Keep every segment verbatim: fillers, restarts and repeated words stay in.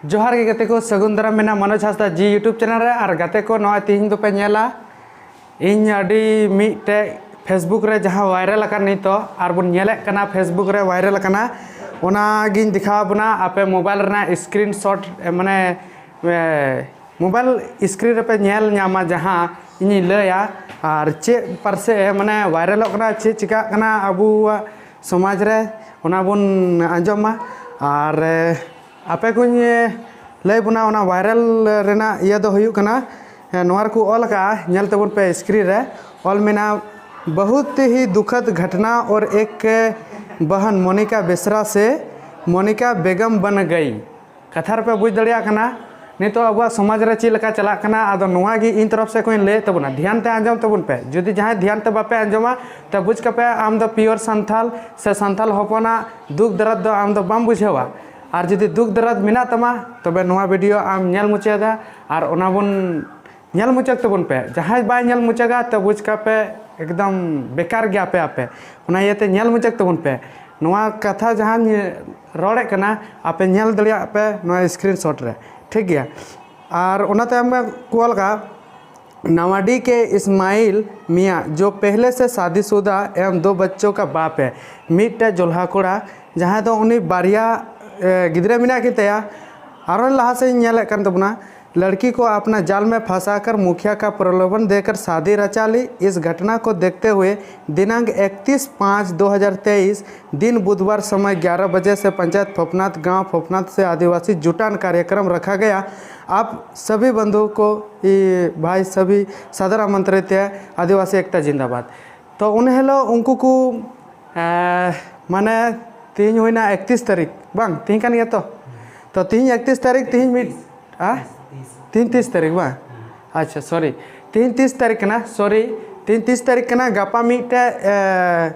ᱡᱚᱦᱟᱨ ᱜᱮ ᱜᱟᱛᱮ ᱠᱚ, ᱥᱟᱹᱜᱩᱱ ᱫᱟᱨᱟᱢ ᱢᱮᱱᱟᱜᱼᱟ ᱢᱚᱱᱳᱡᱽ ᱦᱟᱸᱥᱫᱟ ᱡᱤ YouTube ᱪᱮᱱᱮᱞ ᱨᱮ᱾ ᱟᱨ ᱜᱟᱛᱮ ᱠᱚ, ᱱᱚᱣᱟ ᱛᱮᱦᱮᱧ ᱫᱚᱯᱮ ᱧᱮᱞᱟ ᱤᱧ ᱟᱹᱰᱤ ᱢᱤᱫᱴᱮᱡ Facebook ᱨᱮ ᱡᱟᱦᱟᱸ ᱵᱷᱟᱭᱨᱟᱞ ᱟᱠᱟᱱ ᱱᱤᱛᱚᱜ ᱟᱨ ᱵᱚᱱ ᱧᱮᱞᱮᱫ ᱠᱟᱱᱟ, Facebook ᱨᱮ ᱵᱷᱟᱭᱨᱟᱞ ᱟᱠᱟᱱᱟ, ᱚᱱᱟᱜᱤᱧ ᱫᱮᱠᱷᱟᱣ ᱟᱵᱚᱱᱟ᱾ ᱟᱯᱮ ᱢᱳᱵᱟᱭᱤᱞ ᱨᱮᱱᱟᱜ ᱥᱠᱨᱤᱱ ᱥᱚᱴ, ᱢᱟᱱᱮ ᱢᱳᱵᱟᱭᱤᱞ ᱥᱠᱨᱤᱱ ᱨᱮᱯᱮ ᱧᱮᱞ ᱧᱟᱢᱟ ᱡᱟᱦᱟᱸ ᱤᱧᱤᱧ ᱞᱟᱹᱭᱟ, ᱟᱨ ᱪᱮᱫ ᱯᱟᱨᱥᱮ ᱢᱟᱱᱮ ᱵᱷᱟᱭᱨᱟᱞᱚᱜ ᱠᱟᱱᱟ, ᱪᱮᱫ ᱪᱤᱠᱟᱹᱜ ᱠᱟᱱᱟ ᱟᱵᱚᱣᱟᱜ ᱥᱚᱢᱟᱡᱽ ᱨᱮ, ᱚᱱᱟ ᱵᱚᱱ ᱟᱸᱡᱚᱢᱟ᱾ ᱟᱨ ᱟᱯᱮ ᱠᱚᱧ ᱞᱟᱹᱭ ᱵᱚᱱᱟ, ᱚᱱᱟ ᱵᱷᱟᱭᱨᱟᱞ ᱨᱮᱱᱟᱜ ᱤᱭᱟᱹ ᱫᱚ ᱦᱩᱭᱩᱜ ᱠᱟᱱᱟ, ᱱᱚᱣᱟ ᱨᱮᱠᱚ ᱚᱞ ᱟᱠᱟᱫᱼᱟ, ᱧᱮᱞ ᱛᱟᱵᱚᱱ ᱯᱮ ᱥᱠᱨᱤᱱ ᱨᱮ ᱚᱞ ᱢᱮᱱᱟᱜᱼᱟ, "बहुत ही दुखद घटना और एक बहन मोनिका बेसरा से मोनिका बेगम बन गई।" ᱠᱟᱛᱷᱟ ᱨᱮᱯᱮ ᱵᱩᱡᱽ ᱫᱟᱲᱮᱭᱟᱜ ᱠᱟᱱᱟ ᱱᱤᱛᱚᱜ ᱟᱵᱚᱣᱟᱜ ᱥᱚᱢᱟᱡᱽ ᱨᱮ ᱪᱮᱫ ᱞᱮᱠᱟ ᱪᱟᱞᱟᱜ ᱠᱟᱱᱟ᱾ ᱟᱫᱚ ᱱᱚᱣᱟ ᱜᱮ ᱤᱧ ᱛᱚᱨᱚᱯ ᱥᱮᱫ ᱠᱷᱚᱱᱤᱧ ᱞᱟᱹᱭᱮᱫ ᱛᱟᱵᱚᱱᱟ, ᱫᱷᱮᱭᱟᱱ ᱛᱮ ᱟᱸᱡᱚᱢ ᱛᱟᱵᱚᱱ ᱯᱮ᱾ ᱡᱩᱫᱤ ᱡᱟᱦᱟᱸᱭ ᱫᱷᱮᱭᱟᱱ ᱛᱮ ᱵᱟᱯᱮ ᱟᱸᱡᱚᱢᱟ, ᱛᱚ ᱵᱩᱡᱽ ᱠᱟᱯᱮ ᱟᱢ ᱫᱚ ᱯᱤᱭᱳᱨ ᱥᱟᱱᱛᱟᱞ ᱥᱮ ᱥᱟᱱᱛᱟᱞ ᱦᱚᱯᱚᱱᱟᱜ ᱫᱩᱠ ᱫᱟᱨᱟᱫ ᱫᱚ ᱟᱢ ᱫᱚ ᱵᱟᱢ ᱵᱩᱡᱷᱟᱹᱣᱟ᱾ ᱟᱨ ᱡᱩᱫᱤ ᱫᱩᱠ ᱫᱟᱨᱟᱫ ᱢᱮᱱᱟᱜ ᱛᱟᱢᱟ, ᱛᱚᱵᱮ ᱱᱚᱣᱟ ᱵᱷᱤᱰᱤᱭᱳ ᱟᱢ ᱧᱮᱞ ᱢᱩᱪᱟᱹᱫᱟ᱾ ᱟᱨ ᱚᱱᱟ ᱵᱚᱱ ᱧᱮᱞ ᱢᱩᱪᱟᱹᱫ ᱛᱟᱵᱚᱱ ᱯᱮ᱾ ᱡᱟᱦᱟᱸᱭ ᱵᱟᱭ ᱧᱮᱞ ᱢᱩᱪᱟᱹᱫᱟ, ᱛᱚ ᱵᱩᱡᱽ ᱠᱟᱜ ᱯᱮ ᱮᱠᱫᱚᱢ ᱵᱮᱠᱟᱨ ᱜᱮᱭᱟ ᱯᱮ ᱟᱯᱮ᱾ ᱚᱱᱟ ᱤᱭᱟᱹᱛᱮ ᱧᱮᱞ ᱢᱩᱪᱟᱹᱫ ᱛᱟᱵᱚᱱ ᱯᱮ᱾ ᱱᱚᱣᱟ ᱠᱟᱛᱷᱟ ᱡᱟᱦᱟᱸᱧ ᱨᱚᱲᱮᱫ ᱠᱟᱱᱟ, ᱟᱯᱮ ᱧᱮᱞ ᱫᱟᱲᱮᱭᱟᱜ ᱯᱮ ᱱᱚᱣᱟ ᱥᱠᱨᱤᱱ ᱥᱚᱴ ᱨᱮ, ᱴᱷᱤᱠ ᱜᱮᱭᱟ? ᱟᱨ ᱚᱱᱟ ᱛᱟᱭᱚᱢ ᱠᱚ ᱚᱞ ᱠᱟᱜᱼᱟ, "नवाडी के इस्माइल मियाँ जो पहले से शादीशुदा एवं दो बच्चों का बाप है।" ᱢᱤᱫᱴᱮᱡ ᱡᱚᱞᱦᱟ ᱠᱚᱲᱟ, ᱡᱟᱦᱟᱸᱭ ᱫᱚ ᱩᱱᱤ ᱵᱟᱨᱭᱟ ᱮ, ᱜᱤᱫᱽᱨᱟᱹ ᱢᱮᱱᱟᱜ ᱠᱤᱱ ᱛᱟᱭᱟ᱾ ᱟᱨᱦᱚᱸ ᱞᱟᱦᱟ ᱥᱮᱫ ᱤᱧ ᱧᱮᱞᱮᱫ ᱠᱟᱱ ᱛᱟᱵᱚᱱᱟ, "लड़की को अपना जाल में फंसाकर मुखिया का प्रलोभन देकर शादी रचा ली। इस घटना को देखते हुए दिनांक इकतीस पाँच दो हज़ार तेईस दिन बुधवार समय ग्यारह बजे से पंचायत फोपनाथ गांव फोपनाथ से आदिवासी जुटान कार्यक्रम रखा गया। आप सभी बंधुओं को, ई, भाई सभी सादर आमंत्रित है। आदिवासी एकता जिंदाबाद।" ᱛᱚ ᱩᱱ ᱦᱤᱞᱳᱜ ᱩᱱᱠᱩ ᱠᱚ, ᱮ, ᱢᱟᱱᱮ ᱛᱮᱦᱮᱧ ᱦᱩᱭᱱᱟ ᱮᱠᱛᱤᱥ ᱛᱟᱹᱨᱤᱠᱷ, ᱵᱟᱝ? ᱛᱮᱦᱮᱧ ᱠᱟᱱ ᱜᱮᱭᱟ ᱛᱚ? ᱛᱚ ᱛᱮᱦᱮᱧ ᱮᱠᱛᱤᱥ ᱛᱟᱹᱨᱤᱠᱷ, ᱛᱮᱦᱮᱧ ᱢᱤᱫ, ᱟ? ᱛᱮᱦᱮᱧ ᱛᱤᱥ ᱛᱟᱹᱨᱤᱠᱷ, ᱵᱟᱝ? ᱟᱪᱪᱷᱟ, ᱥᱚᱨᱤ, ᱛᱮᱦᱮᱧ ᱛᱤᱥ ᱛᱟᱹᱨᱤᱠᱷ ᱠᱟᱱᱟ? ᱥᱚᱨᱤ, ᱛᱮᱦᱮᱧ ᱛᱤᱥ ᱛᱟᱹᱨᱤᱠᱷ ᱠᱟᱱᱟ? ᱜᱟᱯᱟ ᱢᱤᱫᱴᱮᱡ, ᱮ,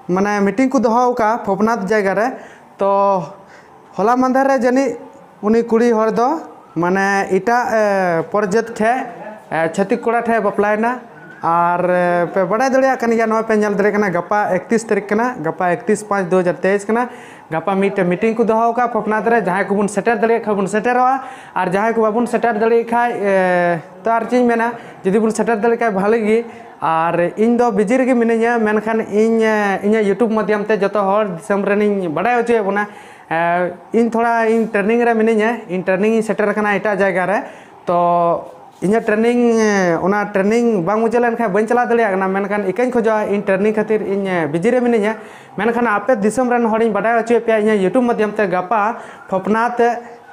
ᱢᱟᱱᱮ ᱢᱤᱴᱤᱝ ᱠᱚ ᱫᱚᱦᱚ ᱟᱠᱟᱫᱼᱟ ᱯᱷᱚᱯᱱᱟᱛᱷ ᱡᱟᱭᱜᱟ ᱨᱮ᱾ ᱛᱚ ᱦᱚᱞᱟ ᱢᱟᱦᱫᱮᱨ ᱨᱮ ᱡᱟᱹᱱᱤᱡ ᱩᱱᱤ ᱠᱩᱲᱤ ᱦᱚᱲ ᱫᱚ ᱢᱟᱱᱮ ᱮᱴᱟᱜ, ᱮ, ᱯᱚᱨ ᱡᱟᱹᱛ ᱴᱷᱮᱡ, ᱮ, ᱪᱷᱟᱹᱛᱤᱠ ᱠᱚᱲᱟ ᱴᱷᱮᱡ ᱵᱟᱯᱞᱟᱭᱮᱱᱟ᱾ ᱟᱨ ᱮ, ᱯᱮ ᱵᱟᱲᱟᱭ ᱫᱟᱲᱮᱭᱟᱜ ᱠᱟᱱ ᱜᱮᱭᱟ, ᱱᱚᱣᱟ ᱯᱮ ᱧᱮᱞ ᱫᱟᱲᱮᱭᱟᱜ ᱠᱟᱱᱟ, ᱜᱟᱯᱟ ᱮᱠᱛᱤᱥ ᱛᱟᱹᱨᱤᱠᱷ ᱠᱟᱱᱟ, ᱜᱟᱯᱟ ᱮᱠᱛᱤᱥ ᱯᱟᱸᱪ ᱫᱩ ᱦᱟᱡᱟᱨ ᱛᱮᱭᱤᱥ ᱠᱟᱱᱟ᱾ ᱜᱟᱯᱟ ᱢᱤᱫᱴᱮᱱ ᱢᱤᱴᱤᱝ ᱠᱚ ᱫᱚᱦᱚ ᱟᱠᱟᱫᱼᱟ ᱯᱷᱚᱯᱱᱟᱛ ᱨᱮ, ᱡᱟᱦᱟᱸᱭ ᱠᱚᱵᱚᱱ ᱥᱮᱴᱮᱨ ᱫᱟᱲᱮᱭᱟᱜ ᱠᱷᱟᱱ ᱵᱚᱱ ᱥᱮᱴᱮᱨᱚᱜᱼᱟ, ᱟᱨ ᱡᱟᱦᱟᱸᱭ ᱠᱚ ᱵᱟᱵᱚᱱ ᱥᱮᱴᱮᱨ ᱫᱟᱲᱮᱭᱟᱜ ᱠᱷᱟᱱ ᱮ, ᱛᱚ ᱟᱨ ᱪᱮᱫ ᱤᱧ ᱢᱮᱱᱟ, ᱡᱩᱫᱤ ᱵᱚᱱ ᱥᱮᱴᱮᱨ ᱫᱟᱲᱮᱭᱟᱜ ᱠᱷᱟᱱ ᱵᱷᱟᱹᱞᱤ ᱜᱮ᱾ ᱟᱨ ᱤᱧ ᱫᱚ ᱵᱤᱡᱤ ᱨᱮᱜᱮ ᱢᱤᱱᱟᱹᱧᱟ, ᱢᱮᱱᱠᱷᱟᱱ ᱤᱧ ᱮ, ᱤᱧᱟᱹᱜ YouTube ᱢᱟᱫᱽᱫᱷᱚᱢ ᱛᱮ ᱡᱚᱛᱚ ᱦᱚᱲ ᱫᱤᱥᱚᱢ ᱨᱮᱱᱤᱧ ᱵᱟᱰᱟᱭ ᱦᱚᱪᱚᱭᱮᱫ ᱵᱚᱱᱟ᱾ ᱮ, ᱤᱧ ᱛᱷᱚᱲᱟ ᱤᱧ ᱴᱨᱮᱱᱤᱝ ᱨᱮ ᱢᱤᱱᱟᱹᱧᱟ, ᱤᱧ ᱴᱨᱮᱱᱤᱝ ᱤᱧ ᱥᱮᱴᱮᱨ ᱟᱠᱟᱱᱟ ᱮᱴᱟᱜ ᱡᱟᱭᱜᱟ ᱨᱮ᱾ ᱛᱚ ᱤᱧᱟᱹᱜ ᱴᱨᱮᱱᱤᱝ, ᱚᱱᱟ ᱴᱨᱮᱱᱤᱝ ᱵᱟᱝ ᱢᱩᱪᱟᱹᱫ ᱞᱮᱱᱠᱷᱟᱱ ᱵᱟᱹᱧ ᱪᱟᱞᱟᱣ ᱫᱟᱲᱮᱭᱟᱜ ᱠᱟᱱᱟ, ᱢᱮᱱᱠᱷᱟᱱ ᱤᱠᱟᱹᱧ ᱠᱷᱚᱡᱚᱜᱼᱟ, ᱤᱧ ᱴᱨᱮᱱᱤᱝ ᱠᱷᱟᱹᱛᱤᱨ ᱤᱧ ᱵᱤᱡᱤ ᱨᱮ ᱢᱤᱱᱟᱹᱧᱟ᱾ ᱢᱮᱱᱠᱷᱟᱱ ᱟᱯᱮ ᱫᱤᱥᱚᱢ ᱨᱮᱱ ᱦᱚᱲᱤᱧ ᱵᱟᱰᱟᱭ ᱦᱚᱪᱚᱭᱮᱫ ᱯᱮᱭᱟ, ᱤᱧᱟᱹᱜ YouTube ᱢᱟᱫᱽᱫᱷᱚᱢ ᱛᱮ ᱜᱟᱯᱟ ᱯᱷᱚᱯᱱᱟᱛ,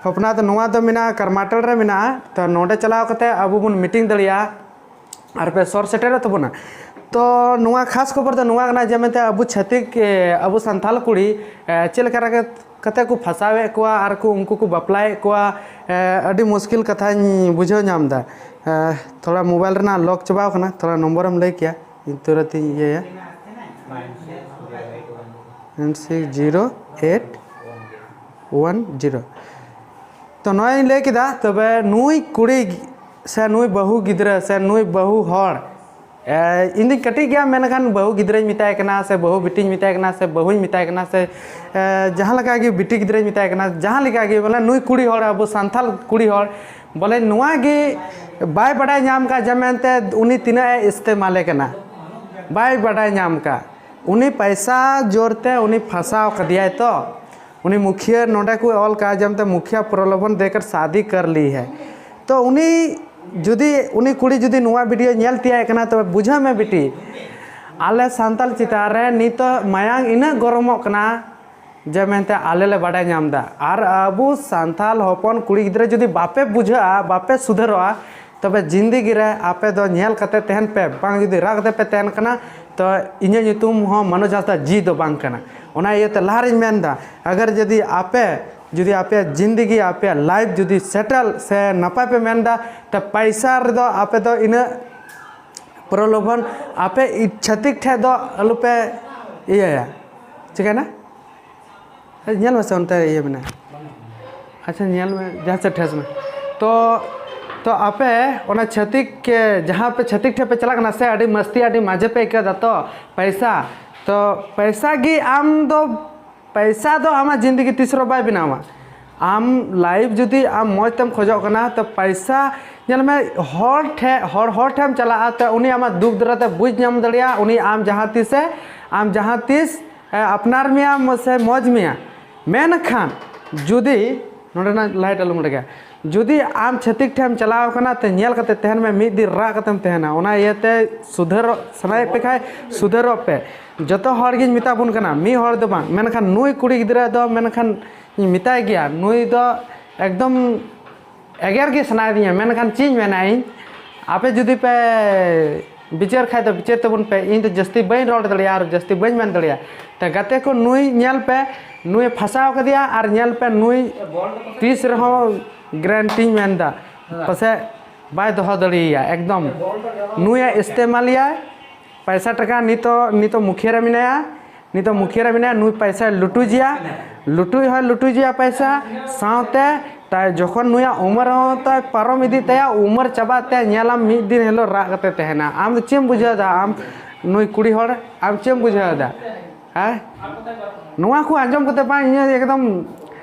ᱯᱷᱚᱯᱱᱟᱛ ᱱᱚᱣᱟ ᱫᱚ ᱢᱮᱱᱟᱜᱼᱟ, ᱠᱟᱨᱢᱟᱴᱚᱞ ᱨᱮ ᱢᱮᱱᱟᱜᱼᱟ᱾ ᱛᱚ ᱱᱚᱰᱮ ᱪᱟᱞᱟᱣ ᱠᱟᱛᱮ ᱟᱵᱚ ᱵᱚᱱ ᱢᱤᱴᱤᱝ ᱫᱟᱲᱮᱭᱟᱜᱼᱟ ᱟᱨ ᱯᱮ ᱥᱚᱨ ᱥᱮᱴᱮᱨᱚᱜ ᱛᱟᱵᱚᱱᱟ᱾ ᱛᱚ ᱱᱚᱣᱟ ᱠᱷᱟᱥ ᱠᱷᱚᱵᱚᱨ ᱫᱚ ᱱᱚᱣᱟ ᱠᱟᱱᱟ ᱡᱮ ᱢᱮᱱᱛᱮ ᱟᱵᱚ ᱪᱷᱟᱹᱛᱤᱠ, ᱮ, ᱟᱵᱚ ᱥᱟᱱᱛᱟᱞ ᱠᱩᱲᱤ, ᱮ, ᱪᱮᱫ ᱞᱮᱠᱟ ᱨᱮ ᱠᱟᱛᱮ ᱠᱚ ᱯᱷᱟᱥᱟᱣᱮᱫ ᱠᱚᱣᱟ ᱟᱨ ᱠᱚ, ᱩᱱᱠᱩ ᱠᱚ ᱵᱟᱯᱞᱟᱭᱮᱫ ᱠᱚᱣᱟ᱾ ᱮ, ᱟᱹᱰᱤ ᱢᱩᱥᱠᱤᱞ ᱠᱟᱛᱷᱟᱧ ᱵᱩᱡᱷᱟᱹᱣ ᱧᱟᱢ ᱮᱫᱟ᱾ ᱮ, ᱛᱷᱚᱲᱟ ᱢᱳᱵᱟᱭᱤᱞ ᱨᱮᱱᱟᱜ ᱞᱚᱠ ᱪᱟᱵᱟᱣ ᱠᱟᱱᱟ, ᱛᱷᱚᱲᱟ ᱱᱚᱢᱵᱚᱨᱮᱢ ᱞᱟᱹᱭ ᱠᱮᱭᱟ, ᱤᱧ ᱛᱩᱨᱟᱹᱛ ᱤᱧ ᱤᱭᱟᱹᱭᱟ᱾ Nine six zero eight one zero. ᱛᱚ ᱱᱚᱣᱟᱧ ᱞᱟᱹᱭ ᱠᱮᱫᱟ, ᱛᱚᱵᱮ ᱱᱩᱭ ᱠᱩᱲᱤ ᱥᱮ ᱱᱩᱭ ᱵᱟᱹᱦᱩ ᱜᱤᱫᱽᱨᱟᱹ ᱥᱮ ᱱᱩᱭ ᱵᱟᱹᱦᱩ ᱦᱚᱲ, ᱮ, ᱤᱧ ᱫᱩᱧ ᱠᱟᱹᱴᱤᱡ ᱜᱮᱭᱟ, ᱢᱮᱱᱠᱷᱟᱱ ᱵᱟᱹᱦᱩ ᱜᱤᱫᱽᱨᱟᱹᱧ ᱢᱮᱛᱟᱭ ᱠᱟᱱᱟ ᱥᱮ ᱵᱟᱹᱦᱩ ᱵᱤᱴᱤᱧ ᱢᱮᱛᱟᱭ ᱠᱟᱱᱟ ᱥᱮ ᱵᱟᱹᱦᱩᱧ ᱢᱮᱛᱟᱭ ᱠᱟᱱᱟ ᱥᱮ, ᱮ, ᱡᱟᱦᱟᱸ ᱞᱮᱠᱟ ᱜᱮ ᱵᱤᱴᱤ ᱜᱤᱫᱽᱨᱟᱹᱧ ᱢᱮᱛᱟᱭ ᱠᱟᱱᱟ, ᱡᱟᱦᱟᱸ ᱞᱮᱠᱟ ᱜᱮ ᱵᱚᱞᱮ ᱱᱩᱭ ᱠᱩᱲᱤ ᱦᱚᱲ, ᱟᱵᱚ ᱥᱟᱱᱛᱟᱞ ᱠᱩᱲᱤ ᱦᱚᱲ ᱵᱚᱞᱮ ᱱᱚᱣᱟ ᱜᱮ ᱵᱟᱭ ᱵᱟᱰᱟᱭ ᱧᱟᱢ ᱠᱟᱜ ᱡᱮ ᱢᱮᱱᱛᱮ ᱩᱱᱤ ᱛᱤᱱᱟᱹᱜ ᱮ ᱤᱥᱛᱮᱢᱟᱞᱮ ᱠᱟᱱᱟ, ᱵᱟᱭ ᱵᱟᱰᱟᱭ ᱧᱟᱢ ᱠᱟᱜ᱾ ᱩᱱᱤ ᱯᱟᱭᱥᱟ ᱡᱳᱨ ᱛᱮ ᱩᱱᱤ ᱯᱷᱟᱸᱥᱟᱣ ᱠᱟᱫᱮᱭᱟᱭ᱾ ᱛᱚ ᱩᱱᱤ ᱢᱩᱠᱷᱤᱭᱟᱹ ᱱᱚᱰᱮ ᱠᱚ ᱚᱞ ᱠᱟᱜᱼᱟ ᱡᱮ ᱢᱮᱱᱛᱮ ᱢᱩᱠᱷᱤᱭᱟ ᱯᱨᱚᱞᱳᱵᱷᱚᱱ ᱫᱮᱠᱟᱨ ᱥᱟᱫᱤ ᱠᱟᱨ ᱞᱤ ᱦᱮ᱾ ᱛᱚ ᱩᱱᱤ ᱡᱩᱫᱤ, ᱩᱱᱤ ᱠᱩᱲᱤ ᱡᱩᱫᱤ ᱱᱚᱣᱟ ᱵᱷᱤᱰᱤᱭᱳ ᱧᱮᱞ ᱛᱮᱭᱟᱜ ᱠᱟᱱᱟ, ᱛᱚᱵᱮ ᱵᱩᱡᱷᱟᱹᱣ ᱢᱮ ᱵᱤᱴᱤ, ᱟᱞᱮ ᱥᱟᱱᱛᱟᱞ ᱪᱮᱛᱟᱱ ᱨᱮ ᱱᱤᱛᱚᱜ ᱢᱟᱭᱟᱝ ᱤᱱᱟᱹᱜ ᱜᱚᱨᱚᱢᱚᱜ ᱠᱟᱱᱟ ᱡᱮ ᱢᱮᱱᱛᱮ ᱟᱞᱮ ᱞᱮ ᱵᱟᱰᱟᱭ ᱧᱟᱢ ᱮᱫᱟ᱾ ᱟᱨ ᱟᱵᱚ ᱥᱟᱱᱛᱟᱞ ᱦᱚᱯᱚᱱ ᱠᱩᱲᱤ ᱜᱤᱫᱽᱨᱟᱹ ᱡᱩᱫᱤ ᱵᱟᱯᱮ ᱵᱩᱡᱷᱟᱹᱜᱼᱟ, ᱵᱟᱯᱮ ᱥᱩᱫᱷᱟᱹᱨᱚᱜᱼᱟ, ᱛᱚᱵᱮ ᱡᱤᱱᱫᱮᱜᱤ ᱨᱮ ᱟᱯᱮ ᱫᱚ ᱧᱮᱞ ᱠᱟᱛᱮ ᱛᱟᱦᱮᱱ ᱯᱮ, ᱵᱟᱝ ᱡᱩᱫᱤ ᱨᱟᱜ ᱠᱟᱛᱮ ᱯᱮ ᱛᱟᱦᱮᱱ ᱠᱟᱱᱟ, ᱛᱚ ᱤᱧᱟᱹᱜ ᱧᱩᱛᱩᱢ ᱦᱚᱸ ᱢᱟᱱᱚᱡᱽ ᱦᱟᱸᱥᱫᱟ ᱡᱤ ᱫᱚ ᱵᱟᱝ ᱠᱟᱱᱟ᱾ ᱚᱱᱟ ᱤᱭᱟᱹᱛᱮ ᱞᱟᱦᱟ ᱨᱤᱧ ᱢᱮᱱ ᱮᱫᱟ, ᱟᱜᱟᱨ ᱡᱩᱫᱤ ᱟᱯᱮ, ᱡᱩᱫᱤ ᱟᱯᱮᱭᱟᱜ ᱡᱤᱱᱫᱮᱜᱤ, ᱟᱯᱮᱭᱟᱜ ᱞᱟᱭᱤᱯᱷ ᱡᱩᱫᱤ ᱥᱮᱴᱮᱞ ᱥᱮ ᱱᱟᱯᱟᱭ ᱯᱮ ᱢᱮᱱ ᱮᱫᱟ, ᱛᱚ ᱯᱟᱭᱥᱟ ᱨᱮᱫᱚ ᱟᱯᱮ ᱫᱚ ᱤᱱᱟᱹᱜ ᱯᱨᱚᱞᱳᱵᱷᱚᱱ ᱟᱯᱮ ᱪᱷᱟᱹᱛᱤᱠ ᱴᱷᱮᱡ ᱫᱚ ᱟᱞᱚᱯᱮ ᱤᱭᱟᱹᱭᱟ᱾ ᱪᱤᱠᱟᱹᱭᱮᱱᱟ? ᱧᱮᱞ ᱢᱮᱥᱮ, ᱚᱱᱛᱮ ᱤᱭᱟᱹ ᱢᱮᱱᱟᱜᱼᱟ᱾ ᱟᱪᱪᱷᱟ, ᱧᱮᱞ ᱢᱮ, ᱡᱟᱦᱟᱸ ᱥᱮᱫ ᱴᱷᱮᱥ ᱢᱮ᱾ ᱛᱚ ᱛᱚ ᱟᱯᱮ ᱚᱱᱟ ᱪᱷᱟᱹᱛᱤᱠ ᱡᱟᱦᱟᱸ ᱯᱮ ᱪᱷᱟᱹᱛᱤᱠ ᱴᱷᱮᱱ ᱯᱮ ᱪᱟᱞᱟᱜ ᱠᱟᱱᱟ ᱥᱮ, ᱟᱹᱰᱤ ᱢᱟᱹᱥᱛᱤ ᱟᱹᱰᱤ ᱢᱟᱡᱮ ᱯᱮ ᱟᱹᱭᱠᱟᱹᱣ ᱫᱟ᱾ ᱛᱚ ᱯᱚᱭᱥᱟ, ᱛᱚ ᱯᱚᱭᱥᱟ ᱜᱮ ᱟᱢ ᱫᱚ, ᱯᱚᱭᱥᱟ ᱫᱚ ᱟᱢᱟᱜ ᱡᱤᱱᱫᱮᱜᱤ ᱛᱤᱥ ᱨᱮᱦᱚᱸ ᱵᱟᱭ ᱵᱮᱱᱟᱣᱟ᱾ ᱟᱢ ᱞᱟᱭᱤᱯᱷ ᱡᱩᱫᱤ ᱟᱢ ᱢᱚᱡᱽ ᱛᱮᱢ ᱠᱷᱚᱡᱚᱜ ᱠᱟᱱᱟ, ᱛᱚ ᱯᱚᱭᱥᱟ, ᱧᱮᱞ ᱢᱮ, ᱦᱚᱲ ᱴᱷᱮᱱ, ᱦᱚᱲ ᱦᱚᱲ ᱴᱷᱮᱱ ᱮᱢ ᱪᱟᱞᱟᱜᱼᱟ, ᱛᱚ ᱩᱱᱤ ᱟᱢᱟᱜ ᱫᱩᱠ ᱫᱟᱨᱟ ᱛᱮ ᱵᱩᱡᱽ ᱧᱟᱢ ᱫᱟᱲᱮᱭᱟᱜᱼᱟ ᱩᱱᱤ ᱟᱢ ᱡᱟᱦᱟᱸ ᱛᱤᱥᱮ, ᱟᱢ ᱡᱟᱦᱟᱸ ᱛᱤᱥ ᱮ ᱟᱯᱱᱟᱨ ᱢᱮᱭᱟ ᱥᱮ ᱢᱚᱡᱽ ᱢᱮᱭᱟ᱾ ᱢᱮᱱᱠᱷᱟᱱ ᱡᱩᱫᱤ, ᱱᱚᱰᱮᱱᱟᱜ ᱞᱟᱭᱤᱴ ᱟᱞᱚᱢ ᱚᱰᱮᱜᱟ, ᱡᱩᱫᱤ ᱟᱢ ᱪᱷᱟᱹᱛᱤᱠ ᱴᱷᱮᱱ ᱮᱢ ᱪᱟᱞᱟᱣ ᱠᱟᱱᱟ, ᱛᱮ ᱧᱮᱞ ᱠᱟᱛᱮ ᱛᱟᱦᱮᱱ ᱢᱮ, ᱢᱤᱫ ᱫᱤᱱ ᱨᱟᱜ ᱠᱟᱛᱮᱢ ᱛᱟᱦᱮᱱᱟ᱾ ᱚᱱᱟ ᱤᱭᱟᱹᱛᱮ ᱥᱩᱫᱷᱟᱹᱨᱚᱜ ᱥᱟᱱᱟᱭᱮᱫ ᱯᱮ ᱠᱷᱟᱡ ᱥᱩᱫᱷᱟᱹᱨᱚᱜ ᱯᱮ᱾ ᱡᱚᱛᱚ ᱦᱚᱲ ᱜᱤᱧ ᱢᱮᱛᱟ ᱵᱚᱱ ᱠᱟᱱᱟ, ᱢᱤᱫ ᱦᱚᱲ ᱫᱚ ᱵᱟᱝ, ᱢᱮᱱᱠᱷᱟᱱ ᱱᱩᱭ ᱠᱩᱲᱤ ᱜᱤᱫᱽᱨᱟᱹ ᱫᱚ ᱢᱮᱱᱠᱷᱟᱱ ᱤᱧ ᱢᱮᱛᱟᱭ ᱜᱮᱭᱟ, ᱱᱩᱭ ᱫᱚ ᱮᱠᱫᱚᱢ ᱮᱜᱮᱨ ᱜᱮ ᱥᱟᱱᱟᱭᱮᱫᱤᱧᱟ, ᱢᱮᱱᱠᱷᱟᱱ ᱪᱮᱫ ᱤᱧ ᱢᱮᱱᱟ ᱤᱧ, ᱟᱯᱮ ᱡᱩᱫᱤ ᱯᱮ ᱵᱤᱪᱟᱹᱨ ᱠᱷᱟᱡ ᱫᱚ ᱵᱤᱪᱟᱹᱨ ᱛᱟᱵᱚᱱ ᱯᱮ, ᱤᱧ ᱫᱚ ᱡᱟᱹᱥᱛᱤ ᱵᱟᱹᱧ ᱨᱚᱲ ᱫᱟᱲᱮᱭᱟᱜᱼᱟ ᱟᱨ ᱡᱟᱹᱥᱛᱤ ᱵᱟᱹᱧ ᱢᱮᱱ ᱫᱟᱲᱮᱭᱟᱜᱼᱟ᱾ ᱛᱚ ᱜᱟᱛᱮ ᱠᱚ, ᱱᱩᱭ ᱧᱮᱞ ᱯᱮ, ᱱᱩᱭ ᱯᱷᱟᱸᱥᱟᱣ ᱠᱟᱫᱮᱭᱟ ᱟᱨ ᱧᱮᱞ ᱯᱮ, ᱱᱩᱭ ᱛᱤᱥ ᱨᱮᱦᱚᱸ ᱜᱮᱨᱮᱱᱴᱤᱧ ᱢᱮᱱᱫᱟ, ᱯᱟᱥᱮᱡ ᱵᱟᱭ ᱫᱚᱦᱚ ᱫᱟᱲᱮᱭᱟᱭᱟ ᱮᱠᱫᱚᱢ᱾ ᱱᱩᱭᱮ ᱤᱥᱛᱮᱢᱟᱞᱮᱭᱟ ᱯᱚᱭᱥᱟ ᱴᱟᱠᱟ, ᱱᱤᱛᱚᱜ, ᱱᱤᱛᱚᱜ ᱢᱩᱠᱷᱤᱭᱟᱹ ᱨᱮ ᱢᱮᱱᱟᱭᱟ, ᱱᱤᱛᱚᱜ ᱢᱩᱠᱷᱤᱭᱟᱹ ᱨᱮ ᱢᱮᱱᱟᱭᱟ, ᱱᱩᱭ ᱯᱚᱭᱥᱟᱭ ᱞᱩᱴᱩᱡᱮᱭᱟ, ᱞᱩᱴᱩᱡ ᱦᱚᱸᱭ ᱞᱩᱴᱩᱡᱮᱭᱟ ᱯᱚᱭᱥᱟ, ᱥᱟᱶᱛᱮ ᱛᱟᱭ ᱡᱚᱠᱷᱚᱱ ᱱᱩᱭᱟᱜ ᱩᱢᱮᱨ ᱦᱚᱸ ᱛᱟᱭ ᱯᱟᱨᱚᱢ ᱤᱫᱤᱜ ᱛᱟᱭᱟ, ᱩᱢᱮᱨ ᱪᱟᱵᱟᱜ ᱛᱮ ᱧᱮᱞᱟᱢ ᱢᱤᱫ ᱫᱤᱱ ᱦᱤᱞᱳᱜ ᱨᱟᱜ ᱠᱟᱛᱮ ᱛᱟᱦᱮᱱᱟ᱾ ᱟᱢ ᱫᱚ ᱪᱮᱫ ᱮᱢ ᱵᱩᱡᱷᱟᱹᱣ ᱮᱫᱟ? ᱟᱢ ᱱᱩᱭ ᱠᱩᱲᱤ ᱦᱚᱲ, ᱟᱢ ᱪᱮᱫ ᱮᱢ ᱵᱩᱡᱷᱟᱹᱣ ᱮᱫᱟ? ᱦᱮᱸ, ᱱᱚᱣᱟ ᱠᱚ ᱟᱸᱡᱚᱢ ᱠᱟᱛᱮ ᱵᱟᱝ ᱤᱧᱟᱹᱜ ᱮᱠᱫᱚᱢ,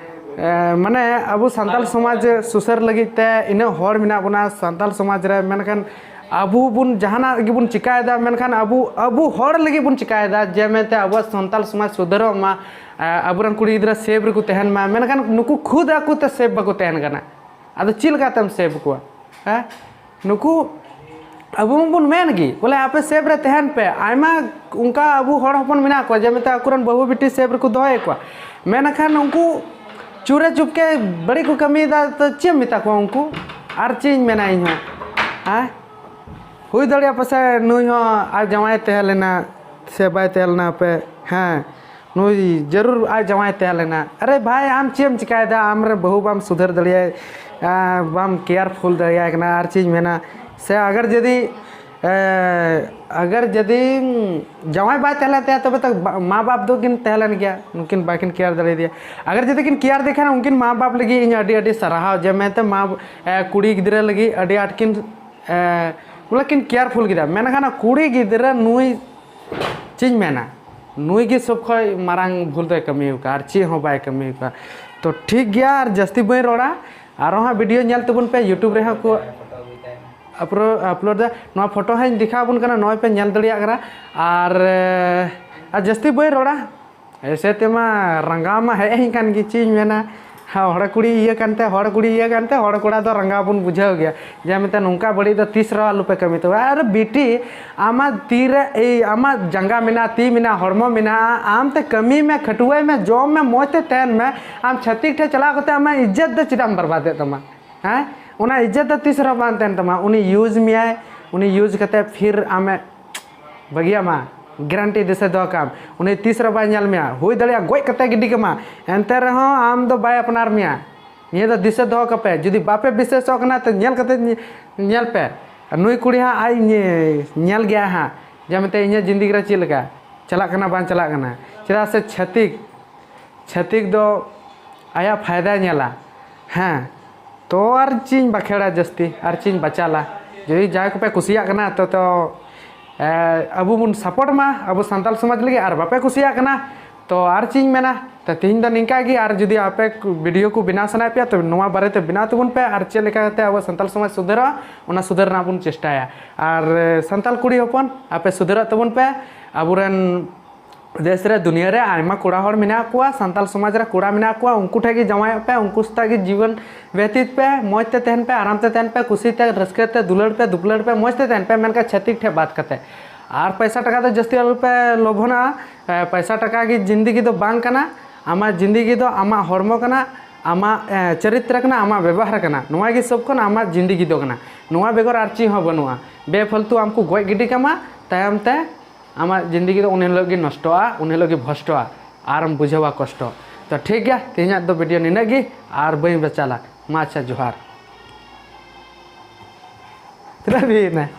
ᱮ, ᱢᱟᱱᱮ ᱟᱵᱚ ᱥᱟᱱᱛᱟᱲ ᱥᱚᱢᱟᱡᱽ ᱥᱩᱥᱟᱹᱨ ᱞᱟᱹᱜᱤᱫ ᱛᱮ ᱤᱱᱟᱹᱜ ᱦᱚᱲ ᱢᱮᱱᱟᱜ ᱵᱚᱱᱟ ᱥᱟᱱᱛᱟᱲ ᱥᱚᱢᱟᱡᱽ ᱨᱮ, ᱢᱮᱱᱠᱷᱟᱱ ᱟᱵᱚ ᱵᱚᱱ ᱡᱟᱦᱟᱱᱟᱜ ᱜᱮᱵᱚᱱ ᱪᱤᱠᱟᱭᱮᱫᱟ, ᱢᱮᱱᱠᱷᱟᱱ ᱟᱵᱚ, ᱟᱵᱚ ᱦᱚᱲ ᱞᱟᱹᱜᱤᱫ ᱵᱚᱱ ᱪᱤᱠᱟᱭᱮᱫᱟ, ᱡᱮ ᱢᱮᱱᱛᱮ ᱟᱵᱚᱣᱟᱜ ᱥᱟᱱᱛᱟᱲ ᱥᱚᱢᱟᱡᱽ ᱥᱩᱫᱷᱟᱹᱨᱚᱜ ᱢᱟ, ᱮ, ᱟᱵᱚᱨᱮᱱ ᱠᱩᱲᱤ ᱜᱤᱫᱽᱨᱟᱹ ᱥᱮᱯ ᱨᱮᱠᱚ ᱛᱟᱦᱮᱱ ᱢᱟ, ᱢᱮᱱᱠᱷᱟᱱ ᱱᱩᱠᱩ ᱠᱷᱩᱫ ᱟᱠᱚ ᱛᱮ ᱥᱮᱯ ᱵᱟᱠᱚ ᱛᱟᱦᱮᱱ ᱠᱟᱱᱟ᱾ ᱟᱫᱚ ᱪᱮᱫ ᱞᱮᱠᱟᱛᱮᱢ ᱥᱮᱯ ᱠᱚᱣᱟ? ᱦᱮᱸ, ᱱᱩᱠᱩ ᱟᱵᱚ ᱢᱟᱵᱚᱱ ᱢᱮᱱ ᱜᱮ ᱵᱚᱞᱮ, "ᱟᱯᱮ ᱥᱮᱯ ᱨᱮ ᱛᱟᱦᱮᱱ ᱯᱮ", ᱟᱭᱢᱟ ᱚᱱᱠᱟ ᱟᱵᱚ ᱦᱚᱲ ᱦᱚᱯᱚᱱ ᱢᱮᱱᱟᱜ ᱠᱚᱣᱟ ᱡᱮ ᱢᱮᱛᱟ ᱟᱠᱚᱨᱮᱱ ᱵᱟᱹᱦᱩ ᱵᱤᱴᱤ ᱥᱮᱯ ᱨᱮᱠᱚ ᱫᱚᱦᱚᱭᱮᱫ ᱠᱚᱣᱟ, ᱢᱮᱱᱠᱷᱟᱱ ᱩᱱᱠᱩ ᱪᱩᱨᱮ ᱪᱩᱯᱠᱮ ᱵᱟᱹᱲᱤᱡ ᱠᱚ ᱠᱟᱹᱢᱤᱭᱮᱫᱟ, ᱛᱚ ᱪᱮᱫ ᱮᱢ ᱢᱮᱛᱟ ᱠᱚᱣᱟ ᱩᱱᱠᱩ? ᱟᱨ ᱪᱮᱫ ᱤᱧ ᱢᱮᱱᱟ ᱤᱧ ᱦᱚᱸ? ᱦᱮᱸ, ᱦᱩᱭ ᱫᱟᱲᱮᱭᱟᱜᱼᱟ ᱯᱟᱥᱮᱡ ᱱᱩᱭ ᱦᱚᱸ ᱟᱡ ᱡᱟᱶᱟᱭ ᱛᱟᱦᱮᱸ ᱞᱮᱱᱟ ᱥᱮ ᱵᱟᱭ ᱛᱟᱦᱮᱸ ᱞᱮᱱᱟ, ᱦᱟᱯᱮ, ᱦᱮᱸ, ᱱᱩᱭ ᱡᱟᱹᱨᱩᱲ ᱟᱡ ᱡᱟᱶᱟᱭ ᱛᱟᱦᱮᱸ ᱞᱮᱱᱟ᱾ ᱟᱨᱮ ᱵᱷᱟᱭ, ᱟᱢ ᱪᱮᱫ ᱮᱢ ᱪᱤᱠᱟᱭᱮᱫᱟ? ᱟᱢ ᱨᱮ ᱵᱟᱹᱦᱩ ᱵᱟᱢ ᱥᱩᱫᱷᱟᱹᱨ ᱫᱟᱲᱮᱭᱟᱭ, ᱟ, ᱵᱟᱢ ᱠᱮᱭᱟᱨᱯᱷᱩᱞ ᱫᱟᱲᱮᱭᱟᱭ ᱠᱟᱱᱟ᱾ ᱟᱨ ᱪᱮᱫ ᱤᱧ ᱢᱮᱱᱟ, ᱥᱮ ᱟᱜᱟᱨ ᱡᱩᱫᱤ ᱮ, ᱟᱜᱟᱨ ᱡᱩᱫᱤ ᱡᱟᱶᱟᱭ ᱵᱟᱭ ᱛᱟᱦᱮᱸ ᱞᱮᱱ ᱛᱟᱭᱟ, ᱛᱚᱵᱮ ᱛᱚ ᱵᱟ-, ᱢᱟ ᱵᱟᱯ ᱫᱚ ᱠᱤᱱ ᱛᱟᱦᱮᱸ ᱞᱮᱱ ᱜᱮᱭᱟ, ᱩᱱᱠᱤᱱ ᱵᱟᱠᱤᱱ ᱠᱮᱭᱟᱨ ᱫᱟᱲᱮᱭᱟᱫᱮᱭᱟ᱾ ᱟᱜᱟᱨ ᱡᱩᱫᱤ ᱠᱤᱱ ᱠᱮᱭᱟᱨ ᱫᱮ ᱠᱷᱟᱱ, ᱩᱱᱠᱤᱱ ᱢᱟ ᱵᱟᱯ ᱞᱟᱹᱜᱤᱫ ᱤᱧ ᱟᱹᱰᱤ ᱟᱹᱰᱤ ᱥᱟᱨᱦᱟᱣ, ᱡᱮ ᱢᱮᱱᱛᱮ ᱢᱟ, ᱮ, ᱠᱩᱲᱤ ᱜᱤᱫᱽᱨᱟᱹ ᱞᱟᱹᱜᱤᱫ ᱟᱹᱰᱤ ᱟᱸᱴ ᱠᱤᱱ, ᱮ, ᱵᱚᱞᱮ ᱠᱤᱱ ᱠᱮᱭᱟᱨᱯᱷᱩᱞ ᱠᱮᱫᱟ᱾ ᱢᱮᱱᱠᱷᱟᱱ ᱠᱩᱲᱤ ᱜᱤᱫᱽᱨᱟᱹ ᱱᱩᱭ, ᱪᱮᱫ ᱤᱧ ᱢᱮᱱᱟ, ᱱᱩᱭ ᱜᱮ ᱥᱚᱵ ᱠᱷᱚᱡ ᱢᱟᱨᱟᱝ ᱵᱷᱩᱞ ᱫᱚᱭ ᱠᱟᱹᱢᱤ ᱟᱠᱟᱫᱼᱟ, ᱟᱨ ᱪᱮᱫ ᱦᱚᱸ ᱵᱟᱭ ᱠᱟᱹᱢᱤ ᱟᱠᱟᱫᱼᱟ᱾ ᱛᱚ ᱴᱷᱤᱠ ᱜᱮᱭᱟ, ᱟᱨ ᱡᱟᱹᱥᱛᱤ ᱵᱟᱹᱧ ᱨᱚᱲᱟ᱾ ᱟᱨᱚ ᱦᱟᱸᱜ ᱵᱷᱤᱰᱤᱭᱳ ᱧᱮᱞ ᱛᱟᱵᱚᱱ ᱯᱮ, YouTube ᱨᱮᱦᱚᱸ ᱠᱚ ᱟᱯᱞᱳᱰ, ᱟᱯᱞᱳᱰ ᱫᱟ᱾ ᱱᱚᱣᱟ ᱯᱷᱳᱴᱳ ᱦᱟᱸᱜ ᱤᱧ ᱫᱮᱠᱷᱟᱣ ᱟᱵᱚᱱ ᱠᱟᱱᱟ, ᱱᱚᱜᱼᱚᱭ ᱯᱮ ᱧᱮᱞ ᱫᱟᱲᱮᱭᱟᱜ ᱠᱟᱱᱟ᱾ ᱟᱨ, ᱟᱨ ᱡᱟᱹᱥᱛᱤ ᱵᱟᱹᱧ ᱨᱚᱲᱟ, ᱮᱭᱥᱮ ᱛᱮᱢᱟ ᱨᱟᱸᱜᱟᱣ ᱢᱟ ᱦᱮᱡ ᱟᱹᱧ ᱠᱟᱱ ᱜᱮ, ᱪᱮᱫ ᱤᱧ ᱢᱮᱱᱟ᱾ ᱦᱮᱸ, ᱦᱚᱲ ᱠᱩᱲᱤ ᱤᱭᱟᱹ ᱠᱟᱱᱛᱮ, ᱦᱚᱲ ᱠᱩᱲᱤ ᱤᱭᱟᱹ ᱠᱟᱱᱛᱮ, ᱦᱚᱲ ᱠᱚᱲᱟ ᱫᱚ ᱨᱟᱸᱜᱟᱣ ᱵᱚᱱ ᱵᱩᱡᱷᱟᱹᱣ ᱜᱮᱭᱟ᱾ ᱡᱮ ᱢᱮᱱᱛᱮ ᱱᱚᱝᱠᱟ ᱵᱟᱹᱲᱤᱡ ᱫᱚ ᱛᱤᱥ ᱨᱮᱦᱚᱸ ᱟᱞᱚᱯᱮ ᱠᱟᱹᱢᱤ ᱛᱟᱵᱚᱱᱟ᱾ ᱟᱨ ᱵᱤᱴᱤ, ᱟᱢᱟᱜ ᱛᱤ ᱨᱮ, ᱮᱭ, ᱟᱢᱟᱜ ᱡᱟᱸᱜᱟ ᱢᱮᱱᱟᱜᱼᱟ, ᱛᱤ ᱢᱮᱱᱟᱜᱼᱟ, ᱦᱚᱲᱢᱚ ᱢᱮᱱᱟᱜᱼᱟ, ᱟᱢ ᱛᱮ ᱠᱟᱹᱢᱤ ᱢᱮ, ᱠᱷᱟᱹᱴᱩᱣᱟᱹᱭ ᱢᱮ, ᱡᱚᱢ ᱢᱮ, ᱢᱚᱡᱽ ᱛᱮ ᱛᱟᱦᱮᱱ ᱢᱮ᱾ ᱟᱢ ᱪᱷᱟᱹᱛᱤᱠ ᱴᱷᱮᱱ ᱪᱟᱞᱟᱣ ᱠᱟᱛᱮ ᱟᱢᱟᱜ ᱤᱡᱽᱡᱚᱛ ᱫᱚ ᱪᱮᱫᱟᱜ ᱮᱢ ᱵᱚᱨᱵᱟᱫᱮᱫ ᱛᱟᱢᱟ? ᱦᱮᱸ, ᱚᱱᱟ ᱤᱡᱽᱡᱚᱛ ᱫᱚ ᱛᱤᱥ ᱨᱮᱦᱚᱸ ᱵᱟᱝ ᱛᱟᱦᱮᱱ ᱛᱟᱢᱟ᱾ ᱩᱱᱤ ᱤᱭᱩᱡᱽ ᱢᱮᱭᱟᱭ, ᱩᱱᱤ ᱤᱭᱩᱡᱽ ᱠᱟᱛᱮ ᱯᱷᱤᱨ ᱟᱢᱮ ᱵᱟᱹᱜᱤᱭᱟᱢᱟ, ᱜᱮᱨᱮᱱᱴᱤ ᱫᱤᱥᱟᱹ ᱫᱚᱦᱚ ᱠᱟᱜ ᱟᱢ᱾ ᱩᱱᱤ ᱛᱤᱥ ᱨᱮᱦᱚᱸ ᱵᱟᱭ ᱧᱮᱞ ᱢᱮᱭᱟ, ᱦᱩᱭ ᱫᱟᱲᱮᱭᱟᱜᱼᱟ ᱜᱚᱡ ᱠᱟᱛᱮ ᱜᱤᱰᱤ ᱠᱟᱢᱟ, ᱮᱱᱛᱮ ᱨᱮᱦᱚᱸ ᱟᱢ ᱫᱚ ᱵᱟᱭ ᱟᱯᱱᱟᱨ ᱢᱮᱭᱟ᱾ ᱱᱤᱭᱟᱹ ᱫᱚ ᱫᱤᱥᱟᱹ ᱫᱚᱦᱚ ᱠᱟᱯᱮ, ᱡᱩᱫᱤ ᱵᱟᱯᱮ ᱵᱤᱥᱥᱟᱹᱥᱚᱜ ᱠᱟᱱᱟ ᱛᱚ ᱧᱮᱞ ᱠᱟᱛᱮ ᱧᱮ-, ᱧᱮᱞ ᱯᱮ᱾ ᱟᱨ ᱱᱩᱭ ᱠᱩᱲᱤ ᱦᱟᱸᱜ ᱟᱡ ᱧᱮ-, ᱧᱮᱞ ᱜᱮᱭᱟ ᱦᱟᱸᱜ, ᱡᱮ ᱢᱮᱱᱛᱮ ᱤᱧᱟᱹᱜ ᱡᱤᱱᱫᱮᱜᱤ ᱨᱮ ᱪᱮᱫ ᱞᱮᱠᱟ ᱪᱟᱞᱟᱜ ᱠᱟᱱᱟ, ᱵᱟᱝ ᱪᱟᱞᱟᱜ ᱠᱟᱱᱟ᱾ ᱪᱮᱫᱟᱜ ᱥᱮ ᱪᱷᱟᱹᱛᱤᱠ, ᱪᱷᱟᱹᱛᱤᱠ ᱫᱚ ᱟᱭᱟᱜ ᱯᱷᱟᱭᱫᱟᱭ ᱧᱮᱞᱟ᱾ ᱦᱮᱸ, ᱛᱚ ᱟᱨ ᱪᱮᱫ ᱤᱧ ᱵᱟᱠᱷᱮᱲᱟ ᱡᱟᱹᱥᱛᱤ, ᱟᱨ ᱪᱮᱫ ᱤᱧ ᱵᱟᱪᱟᱞᱟ? ᱡᱩᱫᱤ ᱡᱟᱦᱟᱸᱭ ᱠᱚᱯᱮ ᱠᱩᱥᱤᱭᱟᱜ ᱠᱟᱱᱟ, ᱛᱚ, ᱛᱚ, ᱮ, ᱟᱵᱚ ᱵᱚᱱ ᱥᱟᱯᱳᱨᱴ ᱢᱟ ᱟᱵᱚ ᱥᱟᱱᱛᱟᱞ ᱥᱚᱢᱟᱡᱽ ᱞᱟᱹᱜᱤᱫ, ᱟᱨ ᱵᱟᱯᱮ ᱠᱩᱥᱤᱭᱟᱜ ᱠᱟᱱᱟ, ᱛᱚ ᱟᱨ ᱪᱮᱫ ᱤᱧ ᱢᱮᱱᱟ? ᱛᱚ ᱛᱮᱦᱮᱧ ᱫᱚ ᱱᱤᱝᱠᱟ ᱜᱮ, ᱟᱨ ᱡᱩᱫᱤ ᱟᱯᱮ ᱠᱚ ᱵᱷᱤᱰᱤᱭᱳ ᱠᱚ ᱵᱮᱱᱟᱣ ᱥᱟᱱᱟᱭᱮᱫ ᱯᱮᱭᱟ, ᱛᱚ ᱱᱚᱣᱟ ᱵᱟᱨᱮᱛᱮ ᱵᱮᱱᱟᱣ ᱛᱟᱵᱚᱱ ᱯᱮ, ᱟᱨ ᱪᱮᱫ ᱞᱮᱠᱟ ᱠᱟᱛᱮ ᱟᱵᱚ ᱥᱟᱱᱛᱟᱞ ᱥᱚᱢᱟᱡᱽ ᱥᱩᱫᱷᱟᱹᱨᱚᱜᱼᱟ, ᱚᱱᱟ ᱥᱩᱫᱷᱟᱹᱨ ᱨᱮᱱᱟᱜ ᱵᱚᱱ ᱪᱮᱥᱴᱟᱭᱟ᱾ ᱟᱨ, ᱮ, ᱥᱟᱱᱛᱟᱞ ᱠᱩᱲᱤ ᱦᱚᱯᱚᱱ, ᱟᱯᱮ ᱥᱩᱫᱷᱟᱹᱨᱚᱜ ᱛᱟᱵᱚᱱ ᱯᱮ᱾ ᱟᱵᱚᱨᱮᱱ ᱫᱮᱥ ᱨᱮ, ᱫᱩᱱᱤᱭᱟᱹ ᱨᱮ ᱟᱭᱢᱟ ᱠᱚᱲᱟ ᱦᱚᱲ ᱢᱮᱱᱟᱜ ᱠᱚᱣᱟ, ᱥᱟᱱᱛᱟᱞ ᱥᱚᱢᱟᱡᱽ ᱨᱮ ᱠᱚᱲᱟ ᱢᱮᱱᱟᱜ ᱠᱚᱣᱟ, ᱩᱱᱠᱩ ᱴᱷᱮᱱ ᱜᱮ ᱡᱟᱶᱟᱭᱚᱜ ᱯᱮ, ᱩᱱᱠᱩ ᱥᱟᱛᱟᱜ ᱜᱮ ᱡᱤᱵᱚᱱ ᱵᱮᱛᱤᱛ ᱯᱮ, ᱢᱚᱡᱽ ᱛᱮ ᱛᱟᱦᱮᱱ ᱯᱮ, ᱟᱨᱟᱢ ᱛᱮ ᱛᱟᱦᱮᱱ ᱯᱮ, ᱠᱩᱥᱤ ᱛᱮ, ᱨᱟᱹᱥᱠᱟᱹ ᱛᱮ, ᱫᱩᱞᱟᱹᱲ ᱯᱮ, ᱫᱩᱯᱞᱟᱹᱲ ᱯᱮ, ᱢᱚᱡᱽ ᱛᱮ ᱛᱟᱦᱮᱱ ᱯᱮ, ᱢᱮᱱᱠᱷᱟᱱ ᱪᱷᱟᱹᱛᱤᱠ ᱴᱷᱮᱱ ᱵᱟᱫ ᱠᱟᱛᱮ᱾ ᱟᱨ ᱯᱚᱭᱥᱟ ᱴᱟᱠᱟ ᱫᱚ ᱡᱟᱹᱥᱛᱤ ᱟᱞᱚ ᱯᱮ ᱞᱚᱵᱷᱚᱱᱟ᱾ ᱮ, ᱯᱚᱭᱥᱟ ᱴᱟᱠᱟ ᱜᱮ ᱡᱤᱱᱫᱮᱜᱤ ᱫᱚ ᱵᱟᱝ ᱠᱟᱱᱟ᱾ ᱟᱢᱟᱜ ᱡᱤᱱᱫᱮᱜᱤ ᱫᱚ ᱟᱢᱟᱜ ᱦᱚᱲᱢᱚ ᱠᱟᱱᱟ, ᱟᱢᱟᱜ, ᱮ, ᱪᱚᱨᱤᱛᱨᱚ ᱠᱟᱱᱟ, ᱟᱢᱟᱜ ᱵᱮᱵᱚᱦᱟᱨ ᱠᱟᱱᱟ, ᱱᱚᱣᱟ ᱜᱮ ᱥᱚᱵ ᱠᱷᱚᱱ ᱟᱢᱟᱜ ᱡᱤᱱᱫᱮᱜᱤ ᱫᱚ ᱠᱟᱱᱟ᱾ ᱱᱚᱣᱟ ᱵᱮᱜᱚᱨ ᱟᱨ ᱪᱮᱫ ᱦᱚᱸ ᱵᱟᱹᱱᱩᱜᱼᱟ᱾ ᱵᱮᱯᱷᱟᱞᱛᱩ ᱟᱢ ᱠᱚ ᱜᱚᱡ ᱜᱤᱰᱤ ᱠᱟᱢᱟ, ᱛᱟᱭᱚᱢ ᱛᱮ ᱟᱢᱟᱜ ᱡᱤᱱᱫᱮᱜᱤ ᱫᱚ ᱩᱱ ᱦᱤᱞᱳᱜ ᱜᱮ ᱱᱚᱥᱴᱚᱜᱼᱟ, ᱩᱱ ᱦᱤᱞᱳᱜ ᱜᱮ ᱵᱷᱚᱥᱴᱚᱜᱼᱟ, ᱟᱨᱮᱢ ᱵᱩᱡᱷᱟᱹᱣᱟ ᱠᱚᱥᱴᱚ᱾ ᱛᱚ ᱴᱷᱤᱠ ᱜᱮᱭᱟ, ᱛᱮᱦᱮᱧᱟᱜ ᱫᱚ ᱵᱷᱤᱰᱤᱭᱳ ᱱᱤᱱᱟᱹᱜ ᱜᱮ, ᱟᱨ ᱵᱟᱹᱧ ᱵᱟᱪᱟᱞᱟ᱾ ᱢᱟ ᱟᱪᱪᱷᱟ, ᱡᱚᱦᱟᱨ᱾ ᱛᱤᱱᱟᱹᱜ ᱦᱩᱭᱱᱟ?